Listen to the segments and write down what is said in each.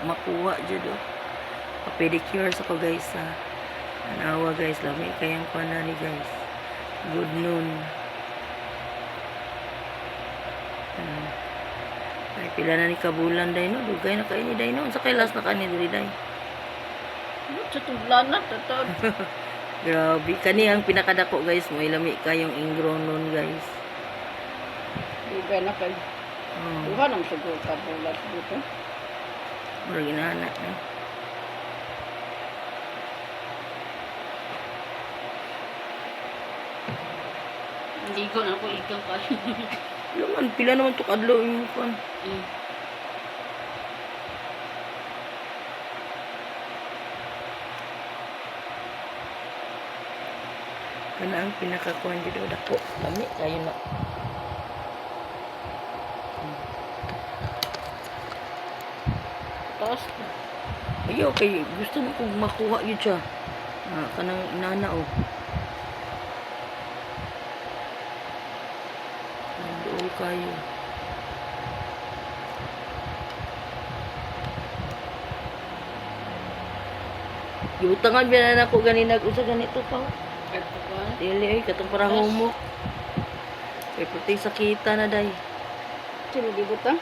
makuha jud oh. Pa-pedicure sa ko, guys, ha. Anawa, guys, lami kayang kuan na ni, guys. Good noon. Ah. Ay, pila na ni kabulan day no, dugay na kay ni day no. Unsa kay last na kani diri day? Sa tublan na, totoo. Grabe kani ang pinakadako, guys, mo lami kayong ingrown nun, guys. Dugay na kay. Oh, Duha nang siguro ka bulan dito. murag inana na. Hindi ko na ako ikaw ka. Luman pila naman to kadlaw yung kuan. Kana ang pinakakuan jud oh, dako. Lami kayo na. Taas. Ayo kay gusto mo kong makuha yun siya. Ah, kanang inana oh. Nandool kayo. Gibutangan ba na nako ganina usa ganito pa. Ito pa. Dili ay katong para humok. Kay puti sakita na day. Sino gibutang?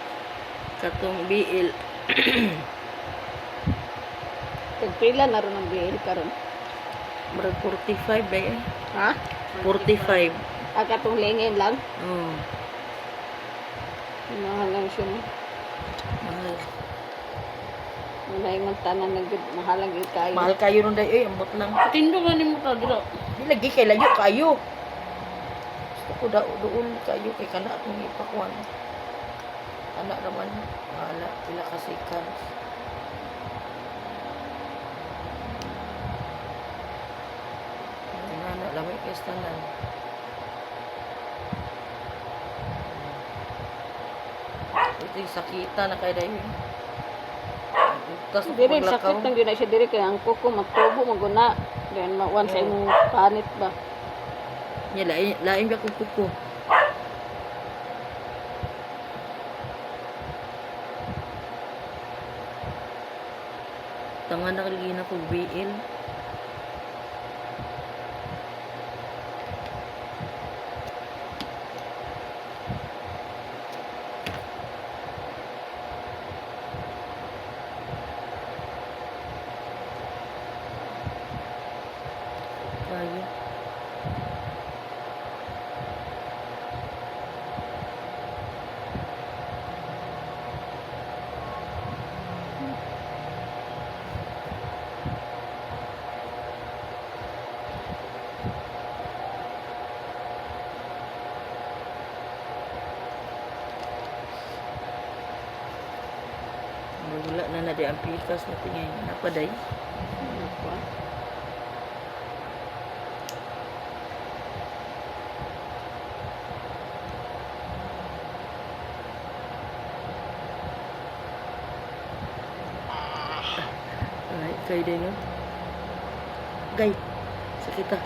Katong BL. Tagpila na ron ang BL karon. Murag 45 day ay. Ha? 45. Ah, katong lingin lang. Oh, Mahal lang siya no. mahal. Wala yung tanan na gud, mahal lang gyud kayo. Mahal kayo nun day ay, ambot lang. Tindo ka ni mo ka, dira. Di lagi kay layo kayo. Gusto ko daw doon kayo kay kana akong ipakuan. Ana naman wala pila ka seconds. Ana lamay kay tanan. Ito yung sakita na kay dayon. Tas Diri paglakaw. sakit nang gyud na siya diri kay ang kuko magtubo maguna. Then mawan sa imong panit ba. Nya lain lain ba kung kuko. Tanga na kalagi na kog BL. Kayo. Wala na na di ang pikas na tingay. Napaday. Nako. Ay, kay day no. Gay. Sakit ah.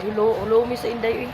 Hello, hello mi sa inday uy.